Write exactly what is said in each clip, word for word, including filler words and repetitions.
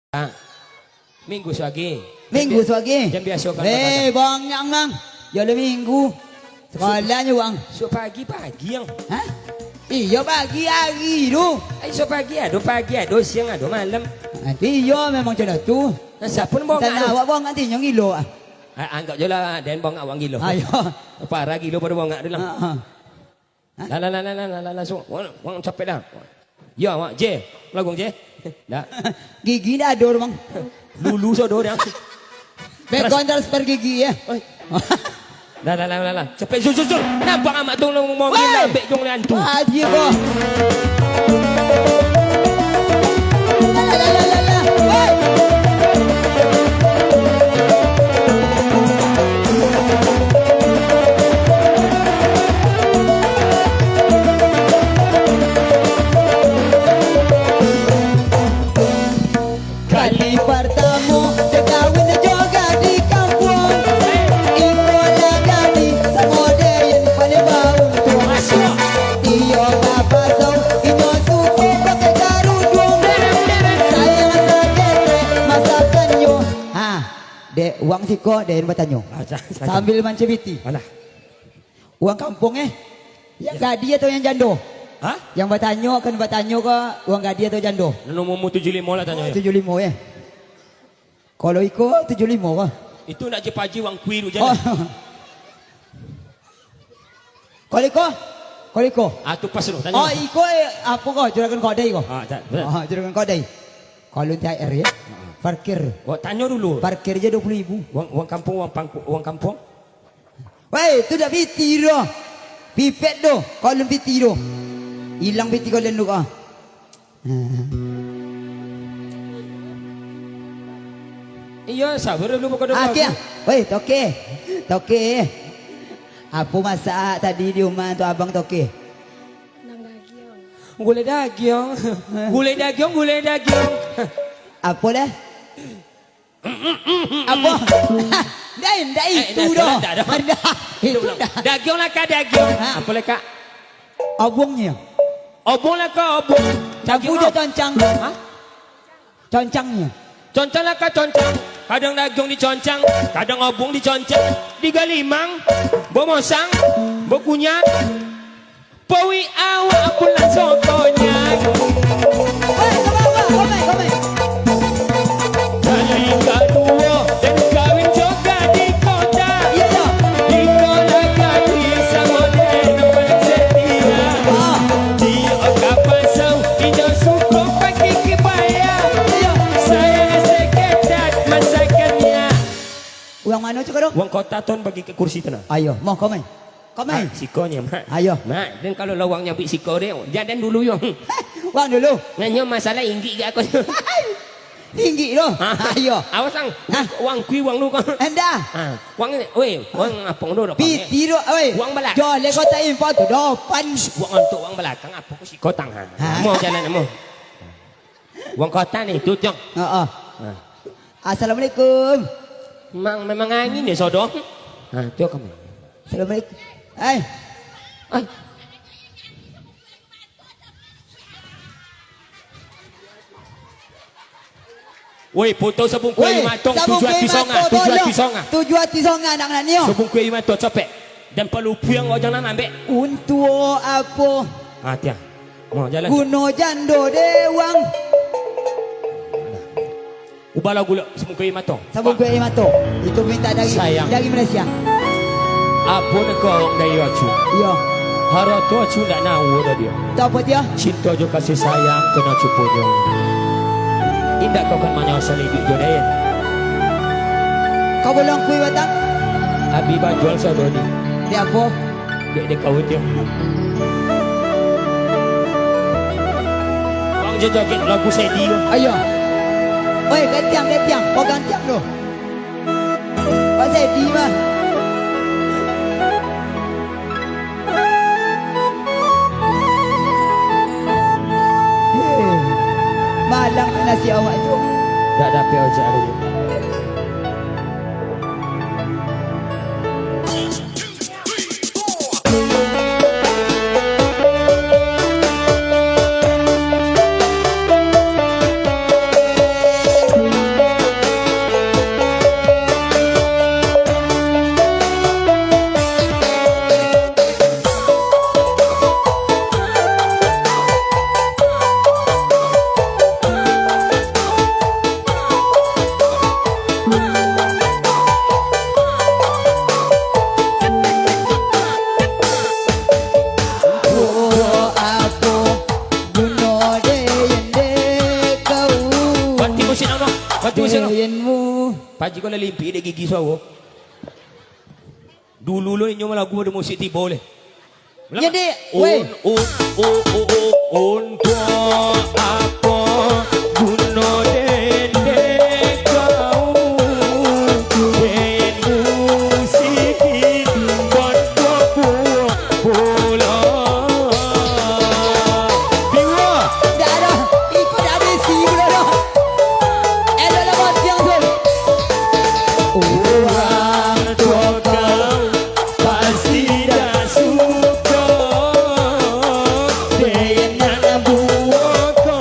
Ah. Minggu suagi. Minggu suagi. Jan biaso kan. Eh, bang, nang, nang. Yo lah minggu. Sakolah nyo, bang. Suok pagi, pagi, yang. Hah? Iyo, pagi hari tu. Ai, suok pagi ado, pagi ado, siang ado, malam. Nanti iyo memang macam tu. Nah, siapo nan bongak tu? Awak bongak nanti nyo ngilo, ah. Ah, anggap je lah, den bongak wang gilo. Ayo. Parah gilo pado bongak tu lah. Ha, ha. Lah, lah, lah, lah, lah, lah, lah, langsung. Wang, wang capek dah. Yo, awak, je. Lagung, je. Dah. Gigi dah ado, bang. Lulu sodo dah. Background transfer gigi, ya. Oi. Dah, dah, dah, dah, dah. Capek, sul, sul, sul. Nampak amak tu, mau Woi. Ambek jong le antu. Ah, dia, bang. Lah, lah, lah, lah, lah, lah. Woi. Kali partamo, den kawin jo gadih kampuang. Iko lah gadih, samo den paling bauntuang. Iyo babasau, inyo suko pakai karuduang. Sayang saketek masakannyo. Ha, dek, wang siko, den batanyo. Ah, sa-, sa-, Sambil mancibiti. Alah. Urang kampuang, eh? Yang gadih atau yang jando? Hah? Yang batanyo, kan batanyo ko, urang gadih atau jando? Nan umur-umur tujuah limo lah tanyo, ya. Tujuah limo, ya. Kalau iko, tujuah limo ko. Itu nak je paji wang kui tu je. Oh. Kalau iko? Kalau iko? Ah, tu pas tu, tanyo. Oh, iko, eh, apo ko? Juragan Kodai ko? Ah, tak, betul. Ah, Juragan Kodai. Kalau T H R, ya? Heeh. Parkir. Oh, tanyo dulu. Parkir je dua puluh ribu. Wang, wang kampuang, wang pangku-, wang kampuang? Woi, tu dak piti tu. Pipek tu, kolom piti tu. Ilang piti kolom tu, ah. Iyo, sabar dulu, buka dulu. Ah, kia. Woi, toke. Toke. Apo masak tadi di rumah tu, abang toke? Nang dagiang. Gulai dagiang. Gulai dagiang, gulai dagiang. Apo lah? Apo? Ndai, ndai, eh, itu dah, dah. Dah, dah, dah. Dah, itu dah. Dagiang lah, Kak, dagiang. Ha. Apo lah, Kak? Obuang nyo. Obuang lah, Kak, obuang. Campur jo concang. Hah? Concang nyo. Concang lah, Kak, concang. Kadang dagiang diconcang, kadang obuang diconcang. Digalimang, bomosang, bokunyah. Pawi awak pulang sokonyo. Woi, komai, komai, komai, komai. Kali kaduo, den kawin jo gadih kota. Iyo, iyo. Iko lah gadih samo den nan setia. Ah. Di Okapasau, inyo suko pakai kebaya. Iyo. Sayang saketek masakannyo. Urang mano tu, Kado? Urang kota tu bagi ka kursi tu nah. Ayo, mah komai. Komai. Ah, siko nyo, Mak. Ayo. Mak, den kalau lah wang nyabik siko den, jan den dulu yo. Wang dulu. Nyo masalah inggik gak ko. Inggik tu. Ah. Ayo. Awas ang. Ah. Wang kui wang lu ko. Enda. Ah, wang, weh, wang apong tu. Piti tu, weh. Wang balak. Jo, le kota info tu, dopan. Wang untuk wang balakang, apo ko siko tang, ha. Ha. Mau jalan, mau. Wang kota ni, tu, Cong. Heeh. Ha. Assalamualaikum. Mang, memang angin ya, sodong. Ha, tu kamu. Assalamualaikum. Hai. Ai. Woi, poto sabungkuih matong, tujuah ati songa, tujuah ati songa. Tujuah ati songa, nak, nak, nio. Sabungkuih matong, capek. Dan palupuang wajangan ambek. Untuak apo? Ah, tiang. Mau jalan. Guno jando dewang. Ubahlah gula semungkuih mato. Semungkuih mato. Itu minta dari, sayang, dari Malaysia. Apo nak kau dari acu? Iyo. Harato acu ndak nawo dah dia. Tahu apa dia? Cinta jo kasih sayang tu nak cupunyo. Indak kau kan manyasal hidup jo den. Kau bolong kui batang? Abi bajual sado ni. Di apo? Dek, dek kawin dia. Bang jo joget lagu sedih tu. Ayo. Oi, gantiang, gantiang. Kau gantiang tu. Kau sedih mah. Hei. Malang nasi awak tu. Tak dapat ojek hari ni. Patu sino. Denmu. Paji ko lah limpik dek gigi sawo. Dulu lo inyo malagu pado musik tibo leh. Jadi, weh. Un, un, un, un, un, untuak apo guno dendek kau? Den musik buat buah pulo. Biwa. Dak ado. Iko dak ado isi pulo doh. Elok lah matiang tu. Urang tua kau pasti dah suko dengan buah ko.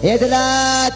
Itulah